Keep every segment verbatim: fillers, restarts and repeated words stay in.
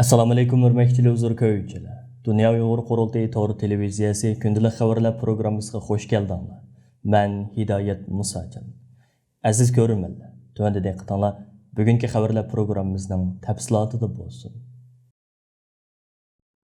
ئەسسالامۇئەلەيكۇم، ھۆرمەتلىك تېلېۋىزور كۆرگۈچىلەر. دۇنيا ئۇيغۇر قۇرۇلتىيى تور تېلېۋىزىيەسى كۈندىلىك خەۋەرلەر پروگراممىسىغا خۇش كەلدىڭلار. مەن ھىدايەت مۇساجان. ئەزىز كۆرۈرمەنلەر، تۆۋەندە دىققىتىڭلار بۈگۈنكى خەۋەرلەر پروگراممىمىزنىڭ تەپسىلاتىدا بولسۇن.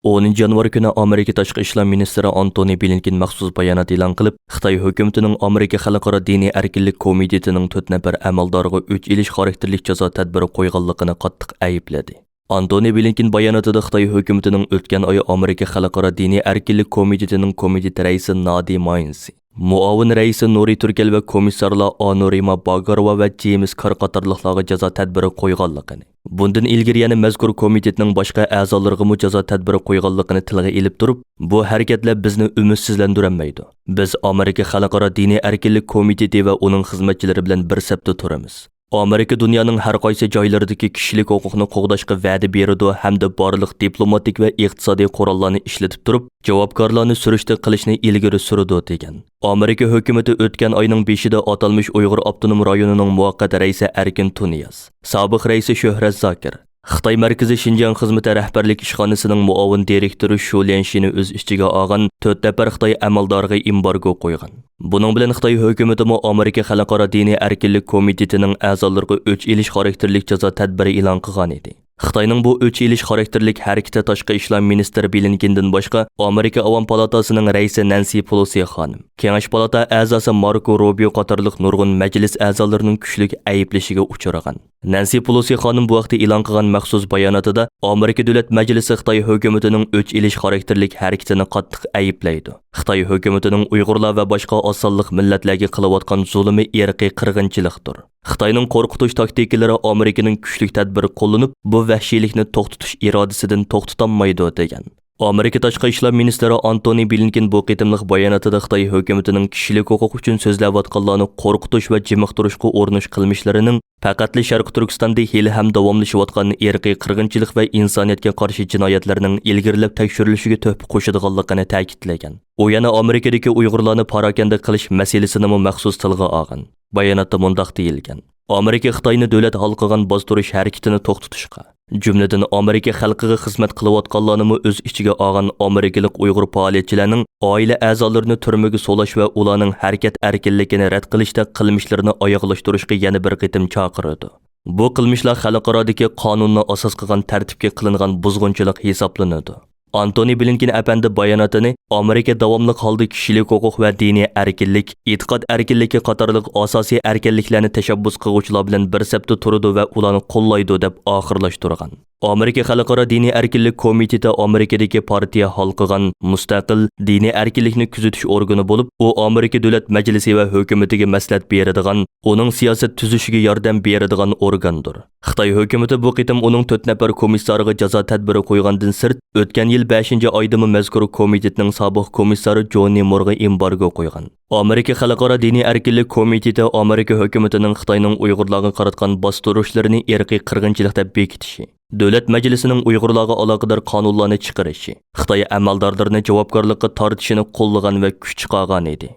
ئونىنچى يانۋار كۈنى ئامېرىكا تاشقى ئىشلار مىنىستىرى ئانتونى بلىنكېن مەخسۇس بايانات ئېلان قىلىپ، خىتاي ھۆكۈمىتىنىڭ ئامېرىكا خەلقئارا دىنىي ئەركىنلىك كومىتېتىنىڭ تۆت نەپەر ئەمەلدارىغا ئۆچ ئېلىش خاراكتېرلىك جازا تەدبىرى قويغانلىقىنى قاتتىق ئەيىبلىدى. ئانتونى بلىنكېن باياناتىدا خىتاي ھۆكۈمىتىنىڭ ئۆتكەن ئايى ئامېرىكا خەلقئارا دىنىي ئەركىنلىك كومىتېتىنىڭ كومىتېت رەئىسى نادى ماينسى، مۇئاۋىن رەئىسى نۇرى تۈركەل ۋە كومىسسارلار ئانۇرىما باگاروا ۋە جېيمىس كار قاتارلىقلارغا جازا تەدبىرى قويغانلىقىنى، بۇندىن ئىلگىرى يەنە مەزكۇر كومىتېتنىڭ باشقا ئەزالىرىغىمۇ جازا تەدبىرى قويغانلىقىنى تىلغا ئېلىپ تۇرۇپ، بۇ ھەرىكەتلەر بىزنى ئۈمىدسىزلەندۈرەلمەيدۇ. بىز ئامېرىكا خەلقئارا دىنىي ئەركىنلىك كومىتېتى ۋە ئۇنىڭ خىزمەتچىلىرى بىلەن بىر سەپتە تۇرىمىز. ئامېرىكا دۇنيانىڭ ھەر قايسى جايلىرىدىكى كىشىلىك ھوقۇقنى قوغداشقا ۋەدە بېرىدۇ ھەمدە بارلىق دىپلوماتىك ۋە ئىقتىسادىي قوراللارنى ئىشلىتىپ تۇرۇپ، جاۋابكارلارنى سۈرۈشتە قىلىشنى ئىلگىرى سۈرىدۇ، دېگەن. ئامېرىكا ھۆكۈمىتى ئۆتكەن ئاينىڭ بېشىدا ئاتالمىش ئۇيغۇر ئاپتونوم رايونىنىڭ مۇۋەققەت رەئىسى ئەركىن تۇنىياز، سابىق رەئىسى شۆھرەت زاكىر، خىتاي مەركىزىي شىنجاڭ خىزمىتى رەھبەرلىك ئىشخانىسىنىڭ مۇئاۋىن دىرېكتورى شۇ ليەنشىنى ئۆز ئىچىگە ئالغان تۆت نەپەر خىتاي ئەمەلدارىغا ئېمبارگو قويغان. بۇنىڭ بىلەن خىتاي ھۆكۈمىتىمۇ ئامېرىكا خەلقئارا دىنىي ئەركىنلىك كومىتېتىنىڭ ئەزالىرىغا ئۆچ ئېلىش خاراكتېرلىك جازا تەدبىرى ئېلان قىلغانىدى. خىتاينىڭ بۇ ئۆچ ئېلىش خاراكتېرلىك ھەرىكىتى تاشقى ئىشلار مىنىستىرى بلىنكېندىن باشقا، ئامېرىكا ئاۋام پالاتاسىنىڭ رەئىسى نەنسى پېلوسى خانىم، كېڭەش پالاتا ئەزاسى ماركو روبىيو قاتارلىق نۇرغۇن مەجلىس ئەزالىرىنىڭ كۈچلۈك ئەيىبلىشىگە ئۇچرىغان. نەنسى پېلوسى خانىم بۇ ھەقتە ئېلان قىلغان مەخسۇس باياناتىدا، ئامېرىكا دۆلەت مەجلىسى خىتاي ھۆكۈمىتىنىڭ ئۆچ ئېلىش خاراكتېرلىك ھەرىكىتىنى قاتتىق ئەيىبلەيدۇ. خىتاي ھۆكۈمىتىنىڭ ئۇيغۇرلار ۋە باشقا ئاز سانلىق مىللەتلەرگە قىلىۋاتقان زۇلۇمى ئىرقىي قىرغىنچىلىقتۇر. خىتاينىڭ قورقۇتۇش تاكتىكىلىرى ئامېرىكىنىڭ كۈچلۈك تەدبىر قوللىنىپ، بۇ ۋەھشىيلىكنى توختىتىش ئىرادىسىدىن توختىتالمايدۇ، دېگەن. ئامېرىكا تاشقى ئىشلار مىنىستىرى ئانتونى بلىنكېن بۇ قېتىملىق باياناتىدا خىتاي ھۆكۈمىتىنىڭ كىشىلىك ھوقۇق ئۈچۈن سۆزلەۋاتقانلارنى قورقۇتۇش ۋە جىمىقتۇرۇشقا ئۇرۇنۇش قىلمىشلىرىنىڭ پەقەتلا شەرقىي تۈركىستاندا ھېلىھەم داۋاملىشىۋاتقان ئىرقىي قىرغىنچىلىق ۋە ئىنسانىيەتكە قارشى جىنايەتلەرنىڭ ئىلگىرىلەپ تەكشۈرۈلۈشىگە تۆھپە قوشىدىغانلىقىنى تەكىتلىگەن. ئۇ يەنە ئامېرىكىدىكى ئۇيغۇرلارنى پاراكەندە قىلىش مەسىلىسىنىمۇ مەخسۇس تىلغا ئالغان. باياناتتا مۇنداق دېيىلگەن: ئامېرىكا خىتاينى دۆلەت ھالقىغان باستۇرۇش ھەرىكىتىنى توختىتىشقا، جۈملىدىن ئامېرىكا خەلقىگە خىزمەت قىلىۋاتقانلارنىمۇ ئۆز ئىچىگە ئالغان ئامېرىكىلىق ئۇيغۇر پائالىيەتچىلەرنىڭ ئائىلە ئەزالىرىنى تۈرمىگە سولاش ۋە ئۇلارنىڭ ھەرىكەت ئەركىنلىكىنى رەت قىلىشتەك قىلمىشلىرىنى ئاياغلاشتۇرۇشقا يەنە بىر قېتىم چاقىرىدۇ. بۇ قىلمىشلار خەلقئارادىكى قانۇننى ئاساس قىلغان تەرتىپكە قىلىنغان بۇزغۇنچىلىق ھېسابلىنىدۇ. ئانتونى بلىنكېن ئەپەندى باياناتىنى ئامېرىكا داۋاملىق ھالدا كىشىلىك ھوقۇق ۋە دىنىي ئەركىنلىك، ئېتىقاد ئەركىنلىكى قاتارلىق ئاساسىي ئەركىنلىكلەرنى تەشەببۇس قىلغۇچىلار بىلەن بىر سەپتە تۇرىدۇ ۋە ئۇلارنى قوللايدۇ، دەپ ئاخىرلاشتۇرغان. ئامېرىكا خەلقئارا دىنىي ئەركىنلىك كومىتېتى ئامېرىكىدىكى پارتىيە ھالقىغان، مۇستەقىل، دىنىي ئەركىنلىكنى كۆزىتىش ئورگىنى بولۇپ، ئۇ ئامېرىكا دۆلەت مەجلىسى ۋە ھۆكۈمىتىگە مەسلىھەت بېرىدىغان، ئۇنىڭ سىياسەت تۈزۈشىگە ياردەم بېرىدىغان ئورگاندۇر. خىتاي ھۆكۈمىتى بۇ قېتىم ئۇنىڭ تۆت نەپەر كومىسسارىغا جازا تەدبىرى قويغاندىن سىرت، ئۆتكەن يىل بەشىنچى ئايدىمۇ مەزكۇر كومىتېتنىڭ سابىق كومىسسارى جوننى مۇرغا ئېمبارگو قويغان. ئامېرىكا خەلقئارا دىنىي ئەركىنلىك كومىتېتى ئامېرىكا ھۆكۈمىتىنىڭ خىتاينىڭ ئۇيغۇرلارغا قاراتقان باستۇرۇشلىرىنى ئىرقىي قىرغىنچىلىق دەپ بېكىتىشى، دۆلەت مەجلىسىنىڭ ئۇيغۇرلارغا ئالاقىدار قانۇنلارنى چىقىرىشى، خىتاي ئەمەلدارلىرىنى جاۋابكارلىققا تارتىشىنى قوللىغان ۋە كۈچ چىقارغانىدى.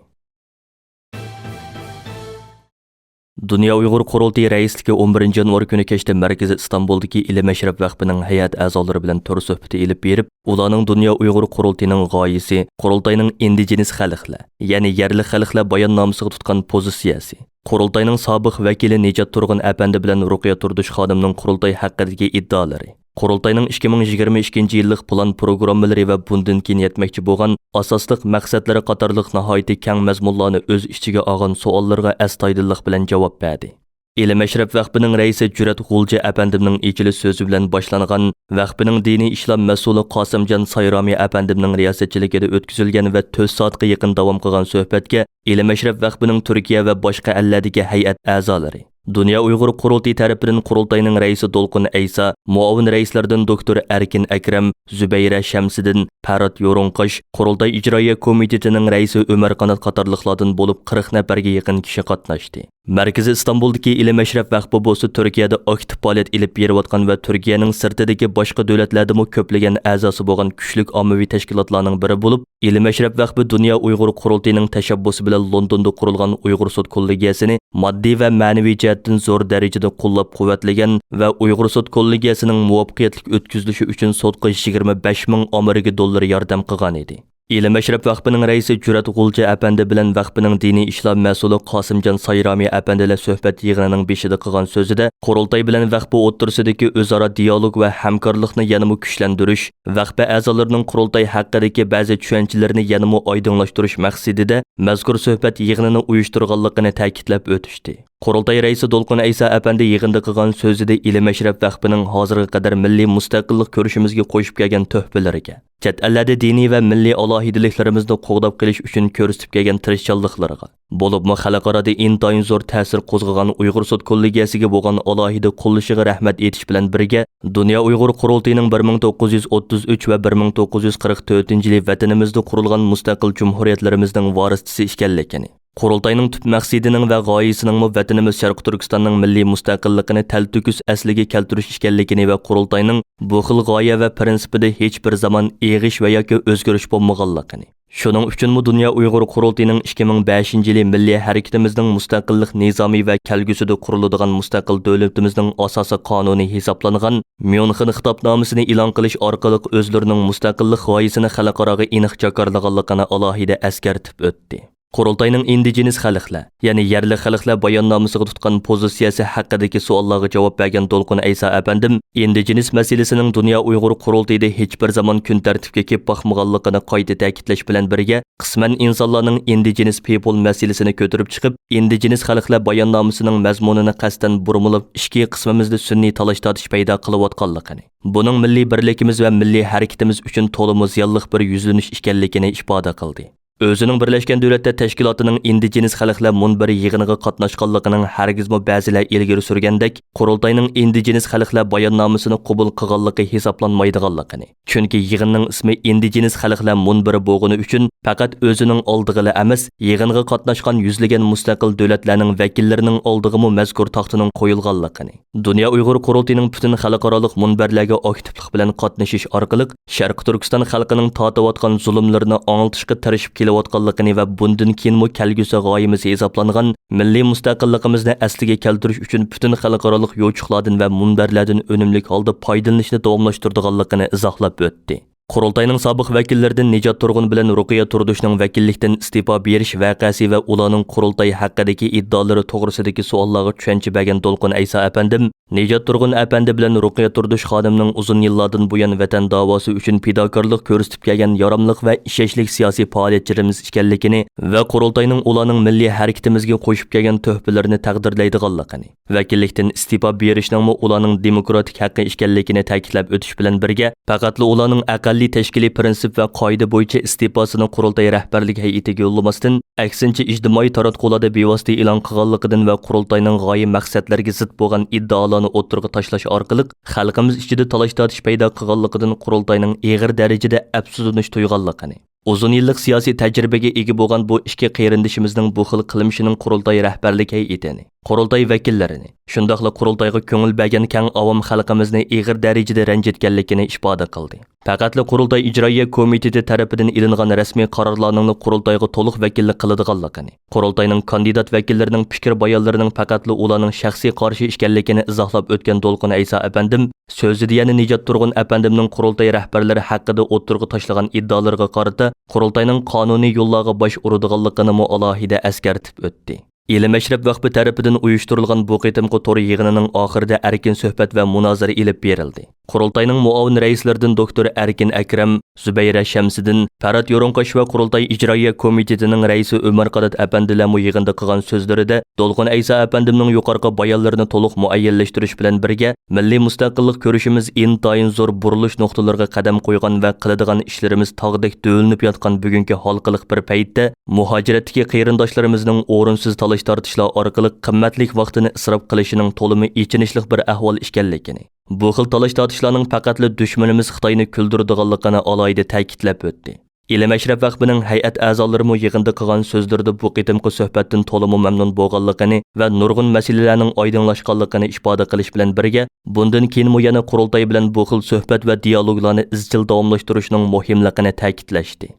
دۇنيا ئۇيغۇر قۇرۇلتىيى رەئىسلىكى ئون بىرىنچى يانۋار كۈنى كەچتە مەركىزى ئىستانبۇلدىكى ئىلىم ئەشرەپ ۋەقپىنىڭ ھەيئەت ئەزالىرى بىلەن تور سۆھبىتى ئېلىپ بېرىپ، ئۇلارنىڭ دۇنيا ئۇيغۇر قۇرۇلتىيىنىڭ غايىسى، قۇرۇلتاينىڭ ئىندىجېنىس خەلقلەر، يەنى يەرلىك خەلقلەر باياننامىسىغا تۇتقان پوزىتسىيەسى، قۇرۇلتاينىڭ سابىق ۋەكىلى نىجات تۇرغۇن ئەپەندى بىلەن رۇقىيە تۇردۇش خانىمنىڭ قۇرۇلتاي ھەققىدىكى ئىددىئالىرى، قۇرۇلتاينىڭ ئىككى مىڭ يىگىرمە ئىككىنچى يىللىق پىلان پروگراممىلىرى ۋە بۇندىن كېيىن يەتمەكچى بولغان ئاساسلىق مەقسەتلىرى قاتارلىق ناھايىتى كەڭ مەزمۇنلارنى ئۆز ئىچىگە ئالغان سوئاللىرىغا ئەستايىدىللىق بىلەن جاۋاب بەردى. ئىلىم ئەشرەپ ۋەقپىنىڭ رەئىسى جۈرئەت غۇلجا ئەپەندىمنىڭ ئېچىلىش سۆزى بىلەن باشلانغان ۋەقپىنىڭ دىنىي ئىشلار مەسئۇلى قاسىمجان سايرامى ئەپەندىمنىڭ رىياسەتچىلىكىدە ئۆتكۈزۈلگەن ۋە تۆت سائەتكە يېقىن داۋام قىلغان سۆھبەتكە ئىلىم ئەشرەپ ۋەقپىنىڭ تۈركىيە ۋە باشقا ئەللەردىكى ھەيئەت ئەزالىرى، دۇنيا ئۇيغۇر قۇرۇلتىيى تەرىپىدىن قۇرۇلتاينىڭ رەئىسى دولقۇن ئەيسا، مۇئاۋىن رەئىسلەردىن دوكتور ئەركىن ئەكرەم، زۇبەيرە شەمسىدىن، پەرھات يورۇڭقاش، قۇرۇلتاي ئىجرائىيە كومىتېتىنىڭ رەئىسى ئۆمەر قانات قاتارلىقلاردىن بولۇپ قىرىق نەپەرگە يېقىن كىشى قاتناشتى. مەركىزى ئىستانبۇلدىكى ئىلىم ئەشرەپ ۋەقپى بولسا تۈركىيەدە ئاكتىپ پائالىيەت ئېلىپ بېرىۋاتقان ۋە تۈركىيەنىڭ سىرتىدىكى باشقا دۆلەتلەردىمۇ كۆپلىگەن ئەزاسى بولغان كۈچلۈك ئاممىۋى تەشكىلاتلارنىڭ بىرى بولۇپ، ئىلىم ئەشرەپ ۋەقپى دۇنيا ئۇيغۇر قۇرۇلتىيىنىڭ تەشەببۇسى بىلەن لوندوندا قۇرۇلغان ئۇيغۇر سوت كوللېگىيەسىنى ماددىي ۋە مەنىۋى جەھەتتىن زور دەرىجىدە قوللاپ-قۇۋۋەتلىگەن ۋە ئۇيغۇر سوت كوللېگىيەسىنىڭ مۇۋەپپەقىيەتلىك ئۆتكۈزۈلۈشى ئۈچۈن سوتقا يىگىرمە بەش مىڭ ئامېرىكا دوللىرى ياردەم قىلغانىدى. ئىلىم ئەشرەپ ۋەقپىنىڭ رەئىسى جۈرئەت غۇلجا ئەپەندى بىلەن ۋەقپىنىڭ دىنىي ئىشلار مەسئۇلى قاسىمجان سايرامى ئەپەندىلەر سۆھبەت يىغىنىنىڭ بېشىدا قىلغان سۆزىدە، قۇرۇلتاي بىلەن ۋەقپى ئوتتۇرىسىدىكى ئۆزئارا دىيالوگ ۋە ھەمكارلىقنى يەنىمۇ كۈچلەندۈرۈش، ۋەقپە ئەزالىرىنىڭ قۇرۇلتاي ھەققىدىكى بەزى چۈشەنچىلىرىنى يەنىمۇ ئايدىڭلاشتۇرۇش مەقسىتىدە مەزكۇر سۆھبەت يىغىنىنى ئۇيۇشتۇرغانلىقىنى تەكىتلەپ ئۆتۈشتى. قۇرۇلتاي رەئىسى دولقۇن ئەيسا ئەپەندى يىغىندا قىلغان سۆزىدە ئىلىم ئەشرەپ ۋەقپىنىڭ ھازىرغا قەدەر مىللىي مۇستەقىللىق كۈرىشىمىزگە قوشۇپ كەلگەن تۆھپىلىرىگە، چەت ئەللەردە دىنىي ۋە مىللىي ئالاھىدىلىكلىرىمىزنى قوغداپ قېلىش ئۈچۈن كۆرسىتىپ كەلگەن تىرىشچانلىقلىرىغا، بولۇپمۇ خەلقئارادا ئىنتايىن زور تەسىر قوزغىغان ئۇيغۇر سوت كوللېگىيەسىگە بولغان ئالاھىدە قوللىشىغا رەھمەت ئېيتىش بىلەن بىرگە، دۇنيا ئۇيغۇر قۇرۇلتىيىنىڭ بىر مىڭ توققۇز يۈز ئوتتۇز ئۈچ ۋە بىر مىڭ توققۇز يۈز قىرىق تۆتىنچى يىلى ۋەتىنىمىزدە قۇرۇلغان مۇستەقىل جۇمھۇرىيەتلىرىمىزنىڭ ۋارىسچىسى ئىكەنلىكىنى، قۇرۇلتاينىڭ تۈپ مەقسىتىنىڭ ۋە غايىسىنىڭمۇ ۋەتىنىمىز شەرقىي تۈركىستاننىڭ مىللىي مۇستەقىللىقىنى تەلتۆكۈس ئەسلىگە كەلتۈرۈش ئىكەنلىكىنى ۋە قۇرۇلتاينىڭ بۇ خىل غايە ۋە پىرىنسىپىدا ھېچبىر زامان ئېغىش ۋە ياكى ئۆزگىرىش بولمىغانلىقىنى، شۇنىڭ ئۈچۈنمۇ دۇنيا ئۇيغۇر قۇرۇلتىيىنىڭ ئىككى مىڭ بەشىنچى يىلى مىللىي ھەرىكىتىمىزنىڭ مۇستەقىللىق نىزامى ۋە كەلگۈسىدە قۇرۇلىدىغان مۇستەقىل دۆلىتىمىزنىڭ ئاساسىي قانۇنى ھېسابلانغان ميۇنخېن خىتابنامىسىنى ئېلان قىلىش ئارقىلىق ئۆزلىرىنىڭ مۇستەقىللىق غايىسىنى خەلقئاراغا ئېنىق جاكارلىغانلىقىنى ئالاھىدە ئەسكەرتىپ ئۆتتى. قۇرۇلتاينىڭ ئىندىجېنىس خەلقلەر، يەنى يەرلىك خەلقلەر باياننامىسىغا تۇتقان پوزىتسىيەسى ھەققىدىكى سوئاللارغا جاۋاب بەرگەن دولقۇن ئەيسا ئەپەندىم، ئىندىجېنىس مەسىلىسىنىڭ دۇنيا ئۇيغۇر قۇرۇلتىيىدا ھېچبىر زامان كۈن تەرتىپكە كېلىپ باقمىغانلىقىنى قايتا تەكىتلەش بىلەن بىرگە، قىسمەن ئىنسانلارنىڭ ئىندىجېنىس پىپل مەسىلىسىنى كۆتۈرۈپ چىقىپ، ئىندىجېنىس خەلقلەر باياننامىسىنىڭ مەزمۇنىنى قەستەن بۇرمىلاپ، ئىچكى قىسمىمىزدا سۈنئىي تالاش-تارتىش پەيدا قىلىۋاتقانلىقىنى، بۇنىڭ مىللىي بىرلىكىمىز ۋە مىللىي ھەرىكىتىمىز ئۈچۈن تولىمۇ زىيانلىق بىر يۈزلىنىش ئىكەنلىكىنى ئىپادە قىلدى. ئۆزىنىڭ بىرلەشكەن دۆلەتلەر تەشكىلاتىنىڭ ئىندىجېنىس خەلقلەر مۇنبىرى يىغىنىغا قاتناشقانلىقىنىڭ ھەرگىزمۇ بەزىلەر ئىلگىرى سۈرگەندەك، قۇرۇلتاينىڭ ئىندىجېنىس خەلقلەر باياننامىسىنى قوبۇل قىلغانلىقى ھېسابلانمايدىغانلىقىنى، چۈنكى يىغىننىڭ ئىسمى ئىندىجېنىس خەلقلەر مۇنبىرى بولغىنى ئۈچۈن، پەقەت ئۆزىنىڭ ئالدىغىلا ئەمەس، يىغىنغا قاتناشقان يۈزلىگەن مۇستەقىل دۆلەتلەرنىڭ ۋەكىللىرىنىڭ ئالدىغىمۇ مەزكۇر تاختىنىڭ قويۇلغانلىقىنى، دۇنيا ئۇيغۇر قۇرۇلتىيىنىڭ پۈتۈن خەلقئارالىق مۇنبەرلەرگە ئاكتىپلىق بىلەن قاتنىشىش ئارقىلىق، شەرقىي تۈركىستان خەلقىنىڭ تارتىۋاتقان زۇلۇملىرىنى ئاڭلىتىشقا تىرىشىپ كېلىۋاتقانلىقىنى ۋە بۇندىن كېيىنمۇ كەلگۈسى غايىمىز ھېسابلانغان مىللىي مۇستەقىللىقىمىزنى ئەسلىگە كەلتۈرۈش ئۈچۈن پۈتۈن خەلقئارالىق يوچۇقلاردىن ۋە مۇنبەرلەردىن ئۈنۈملۈك ھالدا پايدىلىنىشنى داۋاملاشتۇرىدىغانلىقىنى ئىزاھلاپ ئۆتتى. قۇرۇلتاينىڭ سابىق ۋەكىللىرىدىن نىجات تۇرغۇن بىلەن رۇقىيە تۇردۇشنىڭ ۋەكىللىكتىن ئىستېپا بېرىش ۋەقەسى ۋە ئۇلارنىڭ قۇرۇلتاي ھەققىدىكى ئىددىئالىرى توغرىسىدىكى سوئاللارغا چۈشەنچە بەرگەن دولقۇن ئەيسا ئەپەندىم، نىجات تۇرغۇن ئەپەندى بىلەن رۇقىيە تۇردۇش خانىمنىڭ ئۇزۇن يىللاردىن بۇيان ۋەتەن داۋاسى ئۈچۈن پىداكارلىق كۆرسىتىپ كەلگەن ياراملىق ۋە ئىشەنچلىك سىياسىي پائالىيەتچىلىرىمىز ئىكەنلىكىنى ۋە قۇرۇلتاينىڭ ئۇلارنىڭ مىللىي ھەرىكىتىمىزگە قوشۇپ كەلگەن تۆھپىلىرىنى تەقدىرلەيدىغانلىقىنى، ۋەكىللىكتىن ئىستېپا بېرىشنىڭمۇ ئۇلارنىڭ دېموكراتىك ھەققى ئىكەنلىكىنى تەكىتلەپ ئۆتۈش بىلەن بىرگە، پەقەتلا ئۇلارنىڭ ئەقەللىي تەشكىلىي پىرىنسىپ ۋە قائىدە بويىچە ئىستېپاسىنى قۇرۇلتاي رەھبەرلىك ھەيئىتىگە يوللىماستىن، ئەكسىنچە، ئىجتىمائىي تاراتقۇلاردا بىۋاسىتە ئېلان قىلغانلىقىدىن ۋە قۇرۇلتاينىڭ غايە مەقسەتلىرىگە زىت بولغان ئىددىئالارنى ئوتتۇرىغا تاشلاش ئارقىلىق، خەلقىمىز ئىچىدە تالاش-تارتىش پەيدا قىلغانلىقىدىن قۇرۇلتاينىڭ ئېغىر دەرىجىدە ئەپسۇسلىنىش تۇيغانلىقىنى، ئۇزۇن يىللىق سىياسىي تەجرىبىگە ئىگە بولغان بۇ ئىككى قېرىندىشىمىزنىڭ بۇ خىل قىلمىشىنىڭ قۇرۇلتاي رەھبەرلىك ھەيئىتىنى، قۇرۇلتاي ۋەكىللىرىنى، شۇنداقلا قۇرۇلتايغا كۆڭۈل بەرگەن كەڭ ئاۋام خەلقىمىزنى ئېغىر دەرىجىدە رەنجىتكەنلىكىنى ئىپادە قىلدى. پەقەتلا قۇرۇلتاي ئىجرائىيە كومىتېتى تەرىپىدىن ئېلىنغان رەسمىي قارارلارنىڭلا قۇرۇلتايغا تولۇق ۋەكىللىك قىلىدىغانلىقىنى، قۇرۇلتاينىڭ كاندىدات ۋەكىللىرىنىڭ پىكىر بايانلىرىنىڭ پەقەتلا ئۇلارنىڭ شەخسىي قارىشى ئىكەنلىكىنى ئىزاھلاپ ئۆتكەن دولقۇن ئەيسا ئەپەندىم، سۆزىدە يەنە نىجات تۇرغۇن ئەپەندىمنىڭ قۇرۇلتاي رەھبەرلىرى ھەققىدە ئوتتۇرىغا تاشلىغان ئىددىئالىرىغا قارىتا، قۇرۇلتاينىڭ قانۇنىي يوللارغا باش ئۇرىدىغانلىقىنىمۇ ئالاھىدە ئەسكەرتىپ ئۆتتى. ئىلىم ئەشرەپ ۋەقپى تەرىپىدىن ئۇيۇشتۇرۇلغان بۇ قېتىمقى تور يىغىنىنىڭ ئاخىرىدا ئەركىن سۆھبەت ۋە مۇنازىرە ئېلىپ بېرىلدى. قۇرۇلتاينىڭ مۇئاۋىن رەئىسلىرىدىن دوكتور ئەركىن ئەكرەم، زۇبەيرە شەمسىدىن، پەرھات يورۇنقاش ۋە قۇرۇلتاي ئىجرائىيە كومىتېتىنىڭ رەئىسى ئۆمەر قانات ئەپەندىلەرمۇ يىغىندا قىلغان سۆزلىرىدە، دولقۇن ئەيسا ئەپەندىمنىڭ يۇقىرىقى بايانلىرىنى تولۇق مۇئەييەنلەشتۈرۈش بىلەن بىرگە، مىللىي مۇستەقىللىق كۈرىشىمىز ئىنتايىن زور بۇرۇلۇش نۇقتىلىرىغا قەدەم قويغان ۋە قىلىدىغان ئىشلىرىمىز تاغدەك دۆۋىلىنىپ ياتقان بۈگۈنكى ھالقىلىق بىر پەيتتە، مۇھاجىرەتتىكى قېرىنداشلىرىمىزنىڭ ئورۇنسىز تالاش-تارتىشلار ئارقىلىق قىممەتلىك ۋاقتىنى ئىسراپ قىلىشىنىڭ تولىمۇ ئېچىنىشلىق بىر ئەھۋال ئىكەنلىكىنى، بۇ خىل تالاش-تارتىشلارنىڭ پەقەتلا دۈشمىنىمىز خىتاينى كۈلدۈرىدىغانلىقىنى ئالاھىدە تەكىتلەپ ئۆتتى. ئىلىم ئەشرەپ ۋەقپىنىڭ ھەيئەت ئەزالىرىمۇ يىغىندا قىلغان سۆزلىرىدە بۇ قېتىمقى سۆھبەتتىن تولىمۇ مەمنۇن بولغانلىقىنى ۋە نۇرغۇن مەسىلىلەرنىڭ ئايدىڭلاشقانلىقىنى ئىپادە قىلىش بىلەن بىرگە، بۇندىن كېيىنمۇ يەنە قۇرۇلتاي بىلەن بۇ خىل سۆھبەت ۋە دىيالوگلارنى ئىزچىل داۋاملاشتۇرۇشنىڭ مۇھىملىقىنى تەكىتلەشتى.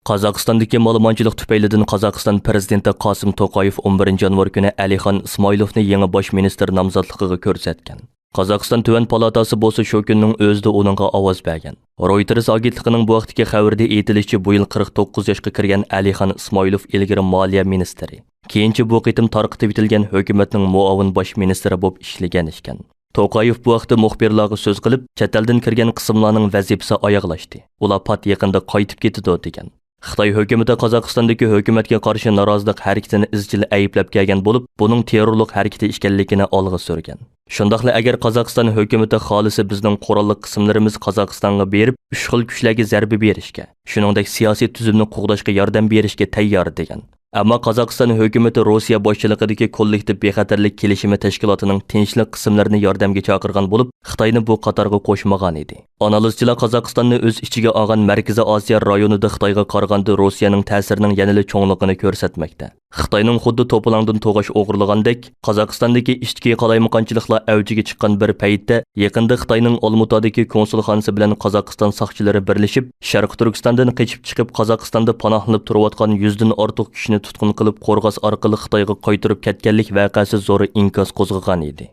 قازاقىستاندىكى مالىمانچىلىق تۈپەيلىدىن قازاقىستان پىرېزىدېنتى قاسىم توقايېف ئون بىرىنچى يانۋار كۈنى ئەلىخان ئىسمائىلوفنى يېڭى باش مىنىستىر نامزاتلىقىغا كۆرسەتكەن. قازاقىستان تۆۋەن پالاتاسى بولسا شۇ كۈننىڭ ئۆزىدە ئۇنىڭغا ئاۋاز بەرگەن. رويتېرس ئاگېنتلىقىنىڭ بۇ ھەقتىكى خەۋىرىدە ئېيتىلىشىچە، بۇ يىل قىرىق توققۇز ياشقا كىرگەن ئەلىخان ئىسمائىلوف ئىلگىرى مالىيە مىنىستىرى، كېيىنچە بۇ قېتىم تارقىتىۋېتىلگەن ھۆكۈمەتنىڭ مۇئاۋىن باش مىنىستىرى بولۇپ ئىشلىگەن ئىكەن. توقايېف بۇ ھەقتە مۇخبىرلارغا سۆز قىلىپ، چەت ئەلدىن كىرگەن قىسىملارنىڭ ۋەزىپىسى ئاياغلاشتى. ئۇلار پات يېقىندا قايتىپ كېتىدۇ، دېگەن. خىتاي ھۆكۈمىتى قازاقىستاندىكى ھۆكۈمەتكە قارشى نارازىلىق ھەرىكىتىنى ئىزچىل ئەيىبلەپ كەلگەن بولۇپ، بۇنىڭ تېررورلۇق ھەرىكىتى ئىكەنلىكىنى ئالغا سۈرگەن. شۇنداقلا ئەگەر قازاقىستان ھۆكۈمىتى خالىسا، بىزنىڭ قوراللىق قىسىملىرىمىز قازاقىستانغا بېرىپ، ئۈچ خىل كۈچلەرگە زەربە بېرىشكە، شۇنىڭدەك سىياسىي تۈزۈمنى قوغداشقا ياردەم بېرىشكە تەييار، دېگەن. ئەمما قازاقىستان ھۆكۈمىتى روسىيە باشچىلىقىدىكى كوللېكتىپ بىخەتەرلىك كېلىشىمى تەشكىلاتىنىڭ تىنچلىق قىسىملىرىنى ياردەمگە چاقىرغان بولۇپ، خىتاينى بۇ قاتارغا قوشمىغانىدى. ئانالىزچىلار قازاقىستاننى ئۆز ئىچىگە ئالغان مەركىزىي ئاسىيا رايونىدا خىتايغا قارىغاندا روسىيەنىڭ تەسىرىنىڭ يەنىلا چوڭلۇقىنى كۆرسەتمەكتە. خىتاينىڭ خۇددى توپىلاڭدىن توغاچ ئوغرىلىغاندەك، قازاقىستاندىكى ئىچكى قالايمىقانچىلىقلار ئەۋجىگە چىققان بىر پەيتتە، يېقىندا خىتاينىڭ ئالمۇتادىكى كونسۇلخانىسى بىلەن قازاقىستان ساقچىلىرى بىرلىشىپ، شەرقىي تۈركىستاندىن قېچىپ چىقىپ، قازاقىستاندا پاناھلىنىپ تۇرۇۋاتقان يۈزدىن ئارتۇق كىشىنى تۇتقۇن قىلىپ، قورغاس ئارقىلىق خىتايغا قايتۇرۇپ كەتكەنلىك ۋەقەسى زور ئىنكاس قوزغىغان ئىدى.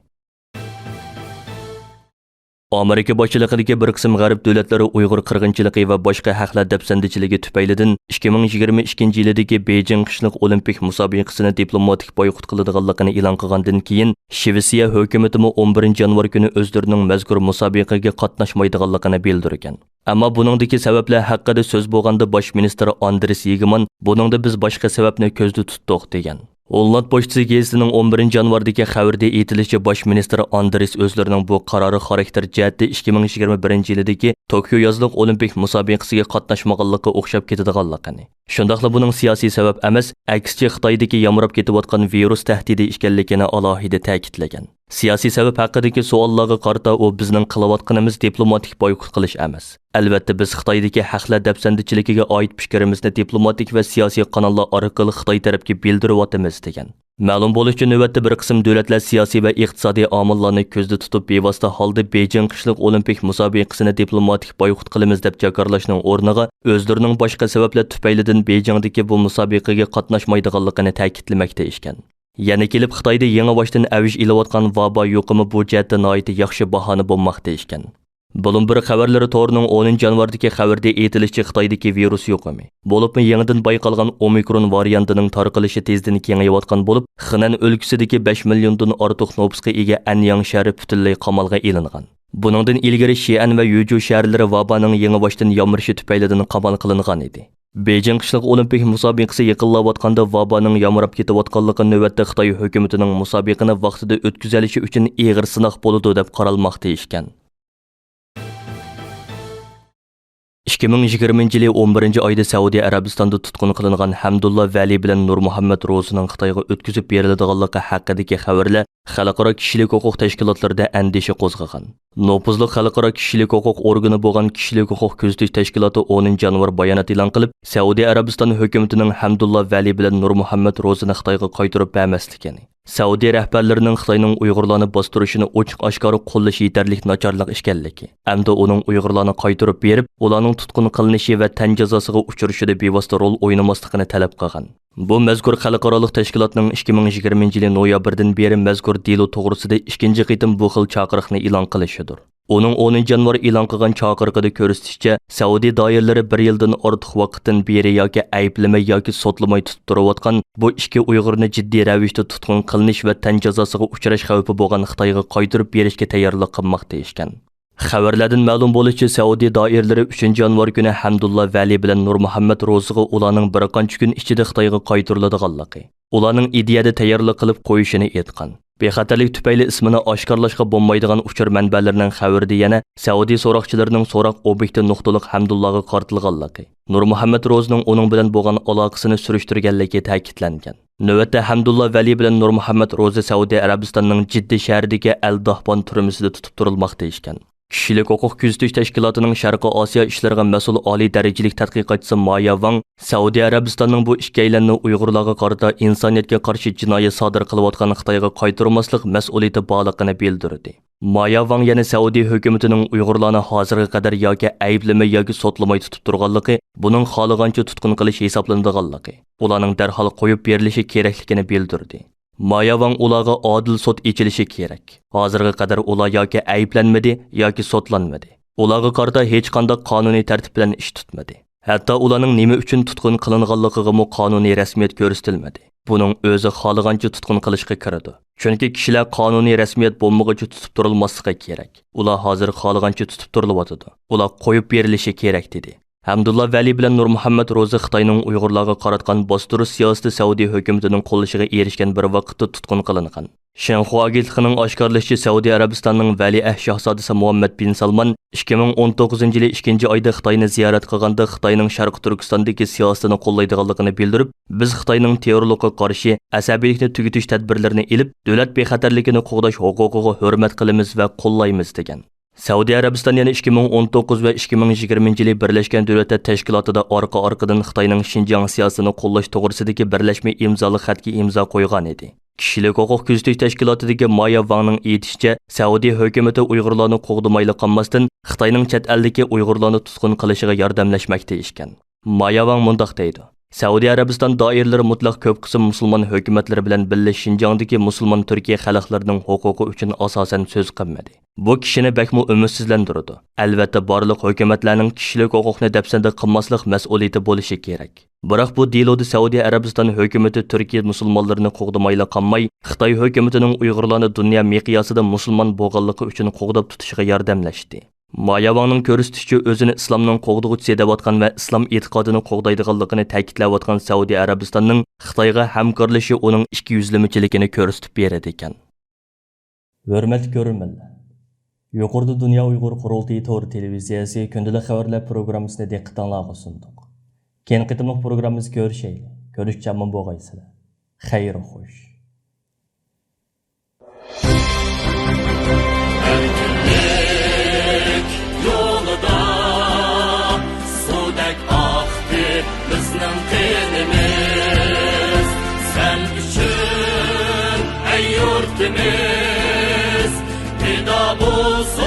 ئامېرىكا باشچىلىقىدىكى بىر قىسىم غەرب دۆلەتلىرى ئۇيغۇر قىرغىنچىلىقى ۋە باشقا ھەقلەر دەپسەندىچىلىكى تۈپەيلىدىن ئىككى مىڭ يىگىرمە ئىككىنچى يىلىدىكى بېيجىڭ قىشلىق ئولىمپىك مۇسابىقىسىنى دىپلوماتىك بايقۇت قىلىدىغانلىقىنى ئېلان قىلغاندىن كېيىن، شىۋېتسىيە ھۆكۈمىتىمۇ ئون بىرىنچى يانۋار كۈنى ئۆزلىرىنىڭ مەزكۇر مۇسابىقىگە قاتناشمايدىغانلىقىنى بىلدۈرگەن. ئەمما بۇنىڭدىكى سەۋەبلەر ھەققىدە سۆز بولغاندا، باش مىنىستىر ئاندرېس يىگېمان، بۇنىڭدا بىز باشقا سەۋەبنى كۆزدە تۇتتۇق، دېگەن. ھوللاند پوچتىسى گېزىتىنىڭ ئون بىرىنچى يانۋاردىكى خەۋىرىدە ئېيتىلىشىچە، باش مىنىستىر ئاندرېس ئۆزلىرىنىڭ بۇ قارارى خاراكتېر جەھەتتە ئىككى مىڭ يىگىرمە بىرىنچى يىلىدىكى توكيو يازلىق ئولىمپىك مۇسابىقىسىگە قاتناشمىغانلىققا ئوخشاپ كېتىدىغانلىقىنى، شۇنداقلا بۇنىڭ سىياسىي سەۋەب ئەمەس، ئەكسىچە خىتايدىكى يامراپ كېتىۋاتقان ۋىرۇس تەھدىتى ئىكەنلىكىنى ئالاھىدە تەكىتلىگەن. سىياسىي سەۋەب ھەققىدىكى سوئاللارغا قارىتا ئۇ، بىزنىڭ قىلىۋاتقىنىمىز دىپلوماتىك بايقۇت قىلىش ئەمەس. ئەلۋەتتە، بىز خىتايدىكى ھەقلەر دەپسەندىچىلىكىگە ئائىت پىكرىمىزنى دىپلوماتىك ۋە سىياسىي قاناللار ئارقىلىق خىتاي تەرەپكە بىلدۈرۈۋاتىمىز، دېگەن. مەلۇم بولۇشىچە، نۆۋەتتە بىر قىسىم دۆلەتلەر سىياسىي ۋە ئىقتىسادىي ئامىللارنى كۆزدە تۇتۇپ، بىۋاسىتە ھالدا بېيجىڭ قىشلىق ئولىمپىك مۇسابىقىسىنى دىپلوماتىك بايقۇت قىلىمىز دەپ جاكارلاشنىڭ ئورنىغا، ئۆزلىرىنىڭ باشقا سەۋەبلەر تۈپەيلىدىن بېيجىڭدىكى بۇ مۇسابىقىگە قاتناشمايدىغانلىقىنى تەكىتلىمەكتە ئىكەن. يەنە كېلىپ خىتايدا يېڭىۋاشتىن ئەۋج ئېلىۋاتقان ۋابا يۇقۇمى بۇ جەھەتتە ناھايىتى ياخشى باھانە بولماقتا ئىكەن. بلومبېرگ خەۋەرلىرى تورىنىڭ ئونىنچى يانۋاردىكى خەۋىرىدە ئېيتىلىشىچە، خىتايدىكى ۋىرۇس يۇقۇمى، بولۇپمۇ يېڭىدىن بايقالغان ئومىكرون ۋارىيانتىنىڭ تارقىلىشى تېزدىن كېڭىيىۋاتقان بولۇپ، خېنەن ئۆلكىسىدىكى بەش مىليوندىن ئارتۇق نوپۇسقا ئىگە ئەنياڭ شەھىرى پۈتۈنلەي قامالغا ئېلىنغان. بۇنىڭدىن ئىلگىرى شىئەن ۋە يۈجۇ شەھەرلىرى ۋابانىڭ يېڭىۋاشتىن يامرىشى تۈپەيلىدىن قامال قىلىنغان ئىدى. بېيجىڭ قىشلىق ئولىمپىك مۇسابىقىسى يېقىنلاۋاتقاندا، ۋابانىڭ يامراپ كېتىۋاتقانلىقى نۆۋەتتە خىتاي ھۆكۈمىتىنىڭ مۇسابىقىنى ۋاقتىدا ئۆتكۈزەلىشى ئۈچۈن ئېغىر سىناق بولىدۇ، دەپ قارالماقتا ئىكەن. ئىككى مىڭ يىگىرمىنچى يىلى ئون بىرىنچى ئايدا سەئۇدى ئەرەبىستاندا تۇتقۇن قىلىنغان ھەمدۇللا ۋەلى بىلەن نۇرمۇھەممەت روزىنىڭ خىتايغا ئۆتكۈزۈپ بېرىلىدىغانلىقى ھەققىدىكى خەۋەرلەر خەلقئارا كىشىلىك ھوقۇق تەشكىلاتلىرىدا ئەندىشە قوزغىغان. نوپۇزلۇق خەلقئارا كىشىلىك ھوقۇق ئورگىنى بولغان كىشىلىك ھوقۇق كۆزىتىش تەشكىلاتى ئونىنچى يانۋار بايانات ئېلان قىلىپ، سەئۇدى ئەرەبىستان ھۆكۈمىتىنىڭ ھەمدۇللا ۋەلى بىلەن نۇرمۇھەممەت روزىنى خىتايغا قايتۇرۇپ بەرمەسلىكىنى، سەئۇدى رەھبەرلىرىنىڭ خىتاينىڭ ئۇيغۇرلارنى باستۇرۇشىنى ئوچۇق-ئاشكارا قوللىشى يېتەرلىك ناچارلىق ئىكەنلىكى، ئەمدى ئۇنىڭ ئۇيغۇرلارنى قايتۇرۇپ بېرىپ، ئۇلارنىڭ تۇتقۇن قىلىنىشى ۋە تەن جازاسىغا ئۇچرىشىدا بىۋاسىتە رول ئوينىماسلىقىنى تەلەپ قىلغان. بۇ مەزكۇر خەلقئارالىق تەشكىلاتنىڭ ئىككى مىڭ يىگىرمىنچى يىلى نويابىردىن بېرى مەزكۇر دېلو توغرىسىدا ئىككىنچى قېتىم بۇ خىل چاقىرىقنى ئېلان قىلىشىدۇر. ئۇنىڭ ئونىنچى يانۋار ئېلان قىلغان چاقىرىقىدا كۆرسىتىشىچە، سەئۇدى دائىرىلىرى بىر يىلدىن ئارتۇق ۋاقىتتىن بېرى ياكى ئەيىبلىمەي ياكى سوتلىماي تۇتۇپ تۇرۇۋاتقان بۇ ئىككى ئۇيغۇرنى جىددىي رەۋىشتە تۇتقۇن قىلىنىش ۋە تەن جازاسىغا ئۇچراش خەۋپى بولغان خىتايغا قايتۇرۇپ بېرىشكە تەييارلىق قىلماقتا ئىكەن. خەۋەرلەردىن مەلۇم بولۇشىچە، سەئۇدى دائىرىلىرى ئۈچىنچى يانۋار كۈنى ھەمدۇللا ۋەلى بىلەن نۇرمۇھەممەت روزىغا ئۇلارنىڭ بىر قانچە كۈن ئىچىدە خىتايغا قايتۇرۇلىدىغانلىقى، ئۇلارنىڭ ئىدىيەدە تەييارلىق قىلىپ قويۇشىنى ئېيتقان. بىخەتەرلىك تۈپەيلى ئىسمىنى ئاشكارىلاشقا بولمايدىغان ئۇچۇر مەنبەلىرىنىڭ خەۋىرىدە يەنە سەئۇدى سوراقچىلىرىنىڭ سوراق ئوبيېكتى نۇقتىلىق ھەمدۇللاغا قارىتىلغانلىقى، نۇرمۇھەممەت روزىنىڭ ئۇنىڭ بىلەن بولغان ئالاقىسىنى سۈرۈشتۈرگەنلىكى تەكىتلەنگەن. نۆۋەتتە ھەمدۇللا ۋەلى بىلەن نۇرمۇھەممەت روزى سەئۇدى ئەرەبىستاننىڭ جىددە شەھىرىدىكى ئەل داھبان تۈرمىسىدە تۇتۇپ تۇرۇلماقتا ئىكەن. كىشىلىك ھوقۇق كۆزىتىش تەشكىلاتىنىڭ شەرقىي ئاسىيا ئىشلىرىغا مەسئۇل ئالىي دەرىجىلىك تەتقىقاتچىسى مايا ۋاڭ سەئۇدى ئەرەبىستاننىڭ بۇ ئىككىيلەننى ئۇيغۇرلارغا قارىتا ئىنسانىيەتكە قارشى جىنايەت سادىر قىلىۋاتقان خىتايغا قايتۇرماسلىق مەسئۇلىيىتى بارلىقىنى بىلدۈردى. مايا ۋاڭ يەنە سەئۇدى ھۆكۈمىتىنىڭ ئۇيغۇرلارنى ھازىرغا قەدەر ياكى ئەيىبلىمەي ياكى سوتلىماي تۇتۇپ تۇرغانلىقى، بۇنىڭ خالىغانچە تۇتقۇن قىلىش ھېسابلىنىدىغانلىقى، ئۇلارنىڭ دەرھال قويۇپ بېرىلىشى كېرەكلىكىنى بىلدۈردى. مايا ۋاڭ ئۇلارغا ئادىل سوت ئېچىلىشى كېرەك. ھازىرغا قەدەر ئۇلار ياكى ئەيىبلەنمىدى، ياكى سوتلانمىدى. ئۇلارغا قارىتا ھېچقانداق قانۇنىي تەرتىپ بىلەن ئىش تۇتمىدى. ھەتتا ئۇلارنىڭ نېمە ئۈچۈن تۇتقۇن قىلىنغانلىقىغىمۇ قانۇنىي رەسمىيەت كۆرسىتىلمىدى. بۇنىڭ ئۆزى خالىغانچە تۇتقۇن قىلىشقا كىرىدۇ. چۈنكى كىشىلەر قانۇنىي رەسمىيەت بولمىغۇچە تۇتۇپ تۇرۇلماسلىقى كېرەك. ئۇلار ھازىر خالىغانچە تۇتۇپ تۇرۇلۇۋاتىدۇ. ئۇلار قويۇپ بېرىلىشى كېرەك، دېدى. ھەمدۇللا ۋەلى بىلەن نۇرمۇھەممەت روزى خىتاينىڭ ئۇيغۇرلارغا قاراتقان باستۇرۇش سىياسىتى سەئۇدى ھۆكۈمىتىنىڭ قوللىشىغا ئېرىشكەن بىر ۋاقىتتا تۇتقۇن قىلىنغان. شىنخۇا ئاگېنتلىقىنىڭ ئاشكارىلىشىچە، سەئۇدى ئەرەبىستاننىڭ ۋەلىئەھد شاھزادىسى مۇھەممەد بىن سالمان ئىككى مىڭ ئون توققۇزىنچى يىلى ئىككىنچى ئايدا خىتاينى زىيارەت قىلغاندا، خىتاينىڭ شەرقىي تۈركىستاندىكى سىياسىتىنى قوللايدىغانلىقىنى بىلدۈرۈپ، بىز خىتاينىڭ تېررورلۇققا قارشى ئەسەبىيلىكنى تۈگىتىش تەدبىرلىرىنى ئېلىپ، دۆلەت بىخەتەرلىكىنى قوغداش ھوقۇقىغا ھۆرمەت قىلىمىز ۋە قوللايمىز، دېگەن. سەئۇدى ئەرەبىستان يەنە ئىككى مىڭ ئون توققۇز ۋە ئىككى مىڭ يىگىرمىنچى يىلى بىرلەشكەن دۆلەتلەر تەشكىلاتىدا ئارقا-ئارقىدىن خىتاينىڭ شىنجاڭ سىياسىتىنى قوللاش توغرىسىدىكى بىرلەشمە ئىمزالىق خەتكە ئىمزا قويغان ئىدى. كىشىلىك ھوقۇق كۆزىتىش تەشكىلاتىدىكى مايا ۋاڭنىڭ ئېيتىشىچە، سەئۇدى ھۆكۈمىتى ئۇيغۇرلارنى قوغدىمايلا قالماستىن، خىتاينىڭ چەت ئەلدىكى ئۇيغۇرلارنى تۇتقۇن قىلىشىغا ياردەملەشمەكتە ئىكەن. مايا ۋاڭ مۇنداق دەيدۇ: سەئۇدى ئەرەبىستان دائىرىلىرى مۇتلەق كۆپ قىسىم مۇسۇلمان ھۆكۈمەتلىرى بىلەن بىللە شىنجاڭدىكى مۇسۇلمان تۈركىي خەلقلىرىنىڭ ھوقۇقى ئۈچۈن ئاساسەن سۆز قىلمىدى. بۇ كىشىنى بەكمۇ ئۈمىدسىزلەندۈرىدۇ. ئەلۋەتتە، بارلىق ھۆكۈمەتلەرنىڭ كىشىلىك ھوقۇقنى دەپسەندە قىلماسلىق مەسئۇلىيىتى بولۇشى كېرەك. بىراق بۇ دېلودا سەئۇدى ئەرەبىستان ھۆكۈمىتى تۈركىيە مۇسۇلمانلىرىنى قوغدىمايلا قالماي، خىتاي ھۆكۈمىتىنىڭ ئۇيغۇرلارنى دۇنيا مىقياسىدا مۇسۇلمان بولغانلىقى ئۈچۈن قوغداپ تۇتۇشىغا ياردەملەشتى. مايا ۋاڭنىڭ كۆرسىتىشىچە، ئۆزىنى ئىسلامنىڭ قوغدىغۇچىسى دەۋاتقان ۋە ئىسلام ئېتىقادىنى قوغدايدىغانلىقىنى تەكىتلەۋاتقان سەئۇدى ئەرەبىستاننىڭ خىتايغا ھەمكارلىشى ئۇنىڭ ئىككىيۈزلىمىچىلىكىنى كۆرسىتىپ بېرىدىكەن. ھۆرمەتلىك كۆرۈرمەنلەر! يۇقىرىدا دۇنيا ئۇيغۇر قۇرۇلتىيى تور تېلېۋىزىيەسى كۈندىلىك خەۋەرلەر پروگراممىسىنى دىققىتىڭلارغا سۇندۇق. كېيىنكى قېتىملىق پروگراممىمىزدا كۆرۈشەيلى. كۆرۈشكىچە ئامان بولغايسىلەر. خەير خوش. ئەركىنلىك يولىدا سۇدەك ئاقتى بىزنىڭ قېنىمىز. سەن ئۈچۈن، ئەي يۇرتىمىز، پىدا بولسۇن